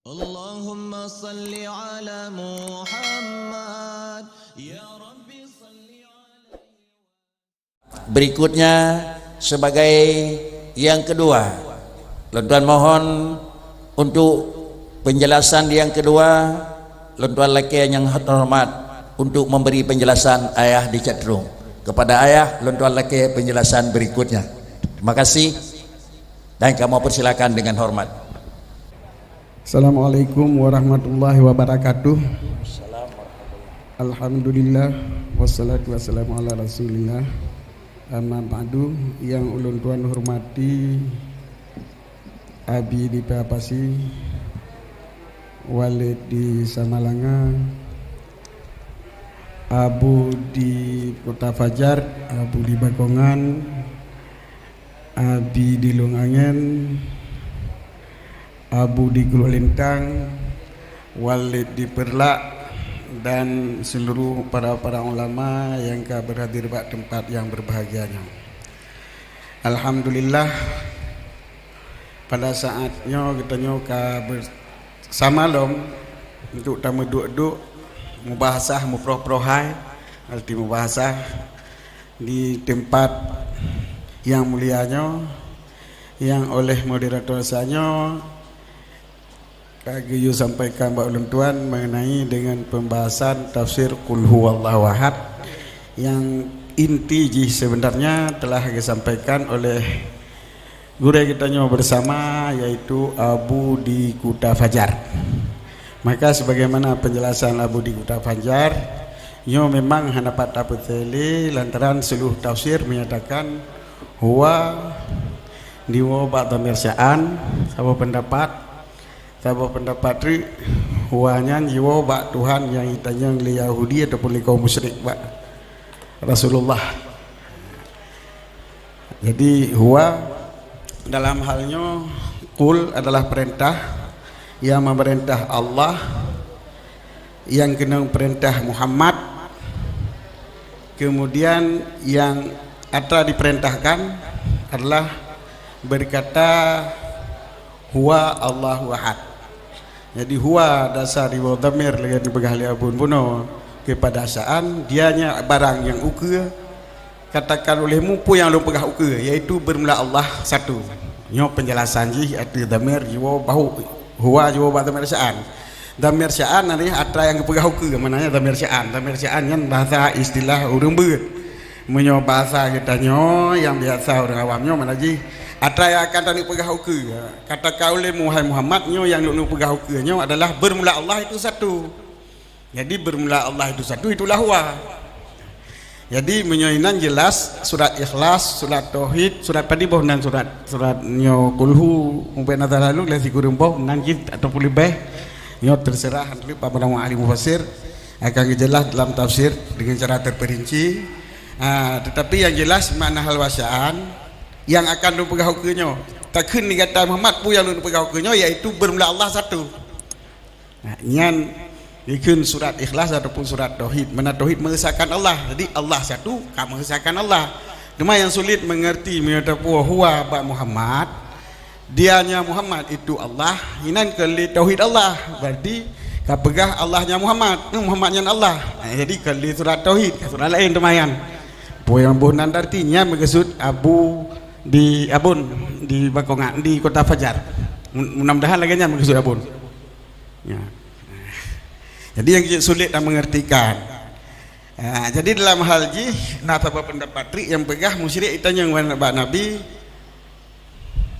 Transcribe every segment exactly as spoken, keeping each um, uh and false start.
Allahumma salli ala Muhammad, ya Rabbi salli alaihi. Berikutnya, sebagai yang kedua, lôn tuan mohon untuk penjelasan yang kedua, lôn tuan lakée nyang terhormat untuk memberi penjelasan ayah di chatroom. Kepada ayah, lôn tuan lakée penjelasan berikutnya. Terima kasih. Dan kamoe persilakan dengan hormat. Assalamualaikum warahmatullahi wabarakatuh. Alhamdulillah, wassalatu wassalamu ala Rasulillah. Amma ba'du, yang ulôn tuan hormati Abi di Papasi, Walid di Samalanga, Abu di Kota Fajar, Abu di Bakongan, Abi di Lông Angén, Abu di Gluh Lintang, Walid di Peureulak, dan seluruh para-para ulama nyang ka berhadir bak teumpat nyang berbahagia nyoe. Alhamdulillah, pada saat nyoe geutanyoe ka bersama lom untuk tameuduek-duek, mubahasah, muproh-proh hai, arti mubahasah, di teumpat nyang mulia nyoe, nyang oleh moderator sa nyoe ka geuyue sampaikan bak ulôn tuan mengenai dengan pembahasan tafsir Qul Huwallahu Ahad, nyang inti jih sebenarnya telah disampaikan oleh gurée geutanyoe bersama, yaitu Abu di Kuta Fajar. Maka sebagaimana penjelasan Abu di Kuta Fajar, nyoe memang hana pat tapeuteulie lantaran seluruh tafsir menyatakan huwa diwoe bak dhamir sya'an, saboh pendapat, saboh pendapat treuk, huwa nyan jiwoe bak Tuhan nyang jitanyong lé Yahudi ataupun lé kaum musyrik bak Rasulullah. Jadi, huwa dalam hal nyoe, qul adalah perintah, yang memerintah Allah, yang keunong perintah Muhammad, kemudian yang atra diperintahkan adalah berkata, "Huwa Allahu Ahad." Jadi, huwa dasar iwoe dhamir lagée neupeugah lé Abon bunoe kepada sya'an, dianya barang nyang ukeue, katakan olehmu peue nyang lôn peugah ukeue, yaitu bermula Allah satu. Nyoe penjelasan jih ateueh dhamir jiwoe bahu, huwa jiwoe bak dhamir sya'an. Dhamir sya'an adalah atra nyang geupeugah ukeue, maknanya dhamir sya'an. Dhamir sya'an nyan bahasa istilah ureuëng beuet. Meunyoe bahasa geutanyoe nyang biasa ureuëng awam nyoe makna jih atra nyang akan taneuk peugah ukeue. Katakan olehmu, hai Muhammad, nyoe nyang lôn peugah ukeue nyoe adalah bermula Allah itu satu. Jadi, bermula Allah itu satu, itulah huwa. Jadi, meunyoe inan jelas, surat Ikhlas, surat Tauhid, surat padum boh nan surat, surat nyoe Qul Hu, mungken atra lalu lé sikureueng boh nan jih ataupun leubeh, nyoe terserah nanti para ahli mufassir akan geujeulaih dalam tafsir dengan cara terperinci. Ha, tetapi yang jelas makna hal wasaan yang akan lôn peugah ukeue nyoe. Takheun di gata Muhammad, peue nyang lôn peugah ukeue nyoe, yaitu bermula Allah satu. Nah, nyan dikheun surat Ikhlas ataupun surat Tauhid. Mana Tauhid mengesahkan Allah. Jadi, Allah satu, ka mengesahkan Allah. Cuma yang sulit mengerti, meunyoe tapeue huwa bak Muhammad, dianya Muhammad itu Allah, inan kon lé tauhid Allah. Berarti ka peugah Allahnya Muhammad, Muhammad nyan Allah. Nah, jadi kon lé surat Tauhid, ka surat laén teuma nyan. Peue nyang boh nan arti nyan meukeusut Abu di Abon, di Bakongan, di Kota Fajar. Mu-, mudah-mudahan lagée nyan meukeusut Abon. Ya. Jadi, yang sulit nak mengertikan. Ha, jadi, dalam hal jih, na saboh pendapat treuk nyang peugah musyrik itanyong bak Nabi,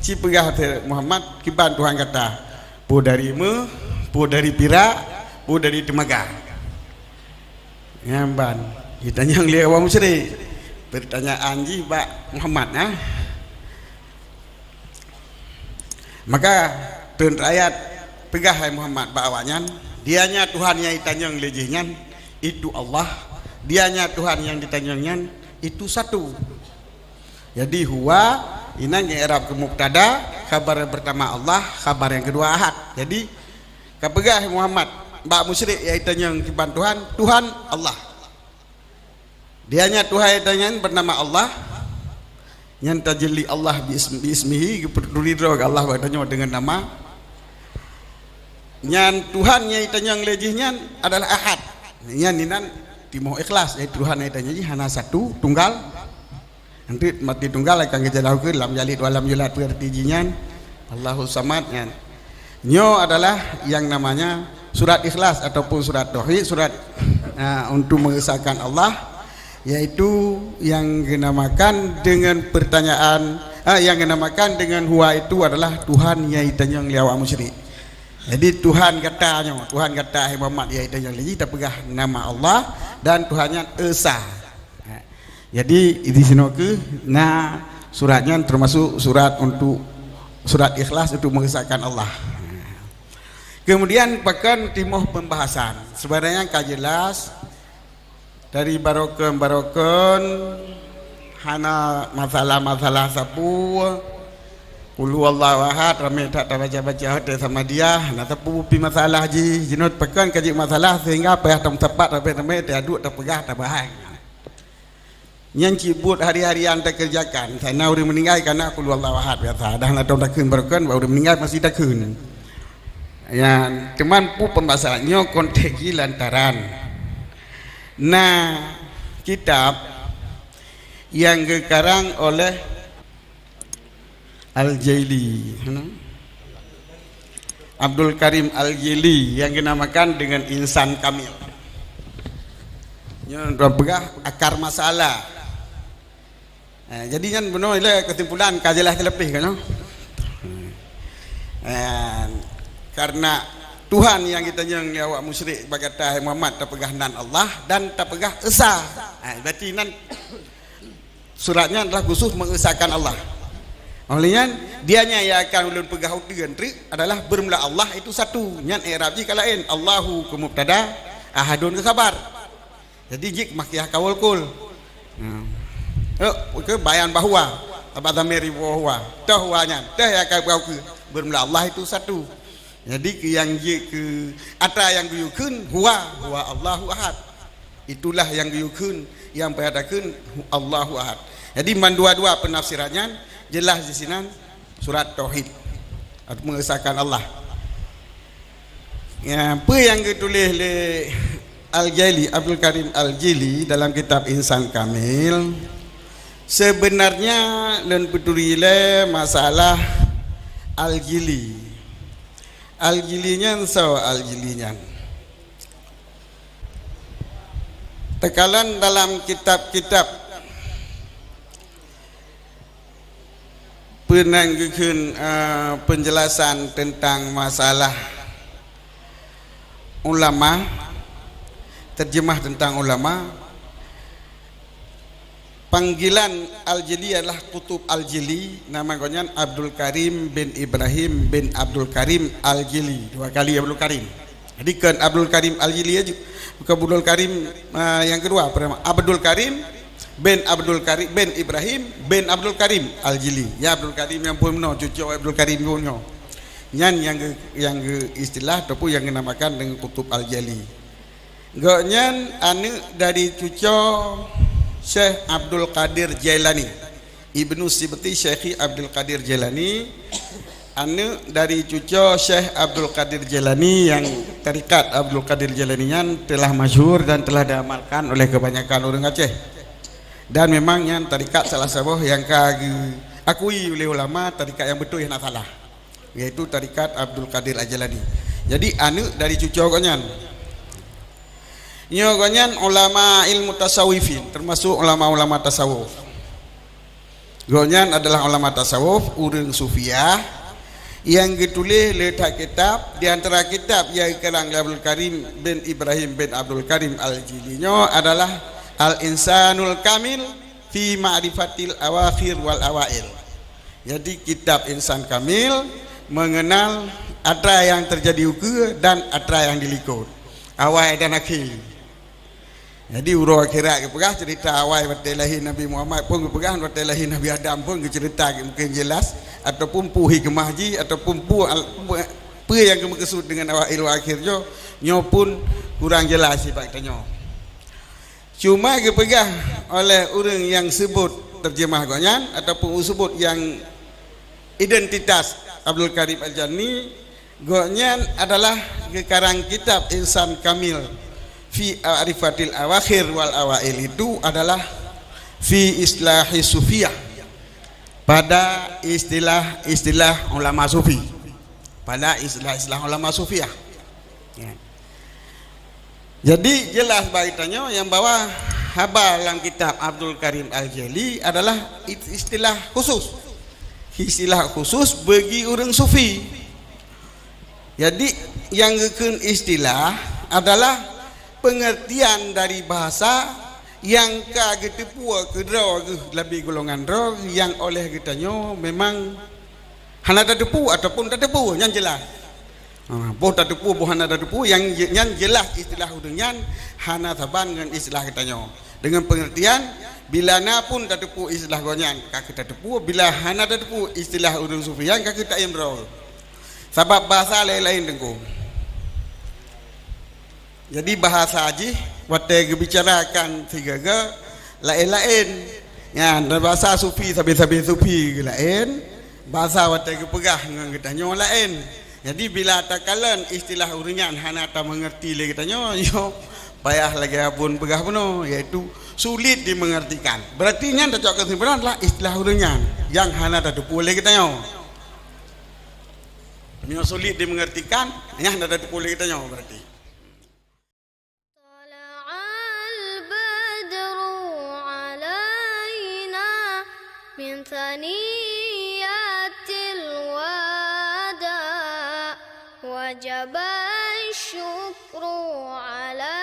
ci peugah teuh Muhammad, kiban Tuhan gata, peue dari meuh, peue dari pirak, peue dari teumaga. Nyan ban, itanyong lé awak musyrik. Pertanyaan jih bak Muhammad, ha? Maka, teun rakyat peugah, hai Muhammad, bak awaknyan, dianya Tuhan nyang jitanyong lé jih nyan, itu Allah, dianya Tuhan nyang jitanyong nyan, itu satu. Jadi, huwa, inan i'rab keu mubtada, khabar yang pertama Allah, khabar yang kedua ahad. Jadi, ka peugah, hai Muhammad, bak musyrik nyang jitanyong kiban Tuhan, Tuhan Allah. Dianya Tuhan nyang bernama Allah, nyang tajalli Allah bi ism-, bi ismihi, geupeuturi droe Allah bak tanyoe deungon nama. Nyan Tuhan nyang itanyong lé jih nyan adalah Ahad. Nyan inan timoh ikhlas, yaitu Tuhan nyang itanyong jih hana satu, tunggal. Nanti mati tunggal akan geujelaskan lam Yalid walam yulad, peue arti jih nyan. Allahu Samad nyan. Nyoe adalah yang namanya surat ikhlas ataupun surat tauhid, surat, ah, untuk mengesahkan Allah, yaitu yang dinamakan dengan pertanyaan, ah, yang dinamakan dengan huwa itu adalah Tuhan nyang itanyong lé awak musyrik. Jadi Tuhan gata nyoe, Tuhan gata hai Muhammad nyang itanyong lé jih tapeugah nama Allah dan Tuhan nyan Esa. Jadi di sinoe keuh na surat nyan termasuk surat untuk surat ikhlas untuk mengesahkan Allah. Kemudian pakon timoh pembahasan. Sebenarnya ka jelas dari barokon-barokon hana masalah-masalah sapeue. Qul huwallahu ahad, ramé that tabaca-baca hotel sama dia, hana sapeue pi masalah jih. Jinoe pakon ka jeuet masalah sehingga payah tameusapat ramé-ramé taduek tapeugah tabahai. Nyan cit buet hari-harian takerjakan. Sana ureuëng meuninggai kana qul huwallahu ahad biasa. Dah na dong takheun barokon bak ureuëng meuninggai masih takheun. Ya, teuma peue pembahasan nyoe konteks jih lantaran na kitab yang geukarang oleh Al-Jaili, hmm? Abdul Karim Al-Jaili yang dinamakan dengan insan kamil. Nyoe ureuëng peugah akar masalah. Eh, jadi nyan bunoe ilée kesimpulan ka jelas teuleupeh kan nyoe. Eh, karena Tuhan nyang geutanyoe lé awak musyrik bak gata hai Muhammad tapeugah nan Allah dan tapeugah Esa. Eh, berarti nan surat nyan adalah khusus mengesahkan Allah. Oleh nyan, dia nyan yang akan ulôn peugah uteuen treuk adalah bermula Allah itu satu. Nyan i'rab jih ka laén. Allahu keu mubtada, ahadun keu khabar. Jadi jih makiah kaul kul. Nah. Yuk, ke bayan bahwa. Tabak dhamir ibu huwa. Toh huwa nyan. Toh ya kai bau ke. Bermula Allah itu satu. Jadi ke yang jih ke atra yang geuyue kheun huwa, huwa Allahu ahad. Itulah yang geuyue kheun, yang payah takheun Allahu ahad. Jadi mandua-dua penafsiran nyan jelas di sinan surat tauhid atau mengesahkan Allah. Ya, apa yang ditulis oleh Al-Jaili, Abdul Karim Al-Jaili dalam kitab Insan Kamil, sebenarnya lôn peuturi lé masalah Al-Jaili. Al-Jaili nyan soe Al-Jaili nyan? Teukalon dalam kitab-kitab peunan geukheun, eh, penjelasan tentang masalah ulama, terjemah tentang ulama, panggilan Al-Jili adalah Kutub Al-Jili, nama gobnyan Abdul Karim bin Ibrahim bin Abdul Karim Al-Jili, dua kali Abdul Karim. Jadi kon Abdul Karim Al-Jili aja. Bukan Abdul Karim, ah, yang kedua, pertama Abdul Karim bin Abdul Karim bin Ibrahim bin Abdul Karim Al-Jili. Ya Abdul Karim yang pun meunoe, cucu Abdul Karim pun nyoe. Nyan yang ge, yang ge istilah ataupun yang dinamakan dengan Kutub Al-Jali. Gobnyan aneuk dari cucu Syekh Abdul Qadir Jailani. Ibnu Sibti Syekhi Abdul Qadir Jailani, aneuk dari cucu Syekh Abdul Qadir Jailani yang tarikat Abdul Qadir Jailani nyan telah masyhur dan telah diamalkan oleh kebanyakan ureuëng Aceh. Dan memang nyan tarikat salah saboh yang ka geakui oleh ulama tarikat yang beutôi hana salah, yaitu tarikat Abdul Qadir Al-Jailani. Jadi aneuk dari cucu gobnyan. Nyoe gobnyan ulama ilmu tasawufin, termasuk ulama-ulama tasawuf. Gobnyan adalah ulama tasawuf, ureuëng sufiah, yang geutuléh lé that kitab, di antara kitab yang geukarang lé Abdul Karim bin Ibrahim bin Abdul Karim Al-Jili nyoe adalah Al-Insanul Kamil fi Ma'rifatil Awakhir wal Awail. Jadi kitab Insan Kamil mengenal atra yang terjadi ukeue dan atra yang dilikot, awai dan akhé. Jadi uroe akhirat geupeugah cerita awai watée lahé Nabi Muhammad pun geupeugah, watée lahé Nabi Adam pun geucerita mungkin jelas, ataupun peue hikmah jih, ataupun peue al-, peue, peue nyang geumeukeusut dengan awai ilmu akhir nyoe, nyoe pun kurang jelas sibak tanyoe. Cuma geupeugah oleh ureuëng nyang seubut terjemah gobnyan ataupun seubut nyang identitas Abdul Karim Al-Jani, Gobnyan adalah geukarang kitab Insan Kamil fi Ma'rifatil Awakhir wal Awail, itu adalah fi istilahi sufiyah, pada istilah-istilah ulama sufi, pada istilah-istilah ulama sufiyah. Ya. Jadi, jeulaih bak geutanyoe nyang bahwa haba lam kitab Abdul Karim Al-Jaili adalah istilah khusus. Istilah khusus bagi ureuëng sufi. Jadi, nyang geukheun istilah adalah peungeurtian dari bahasa nyang ka geuteupeue keudroe geuh leubeh golongan droe nyang oleh geutanyoe memang hana tateupeue ataupun tateupeue, nyan jeulaih. Ha, boh tateupeue, boh hana tateupeue, nyang je-, nyan jeulaih istilah ureuëng nyan hana saban ngon istilah geutanyoe. Deungon peungeurtian, bila na pun tateupeue istilah gobnyan, ka kheueh tateupeue, bila hana tateupeue istilah ureuëng sufi nyan, ka kheueh taiem droe. Sabab bahasa laén-laén, Teungku. Jadi, bahasa jih watée geubicarakan sigaga laén-laén. Nyan, dan bahasa sufi sabe-sabe sufi laén, bahasa watée geupeugah ngon geutanyoe laén. Jadi, bila takalon istilah ureuëng nyan hana tameungeurti lé geutanyoe, nyoe payah lagée Abon peugah bunoe, yaitu sulit dimengertikan. Berarti nyan tacok keusimpulan lah istilah ureuëng nyan nyang hana tateupeue lé geutanyoe. Meunyoe sulit dimengertikan, nyan hana tateupeue lé geutanyoe berarti. طلع البدر علينا من ثنيات الوداع وجب الشكر على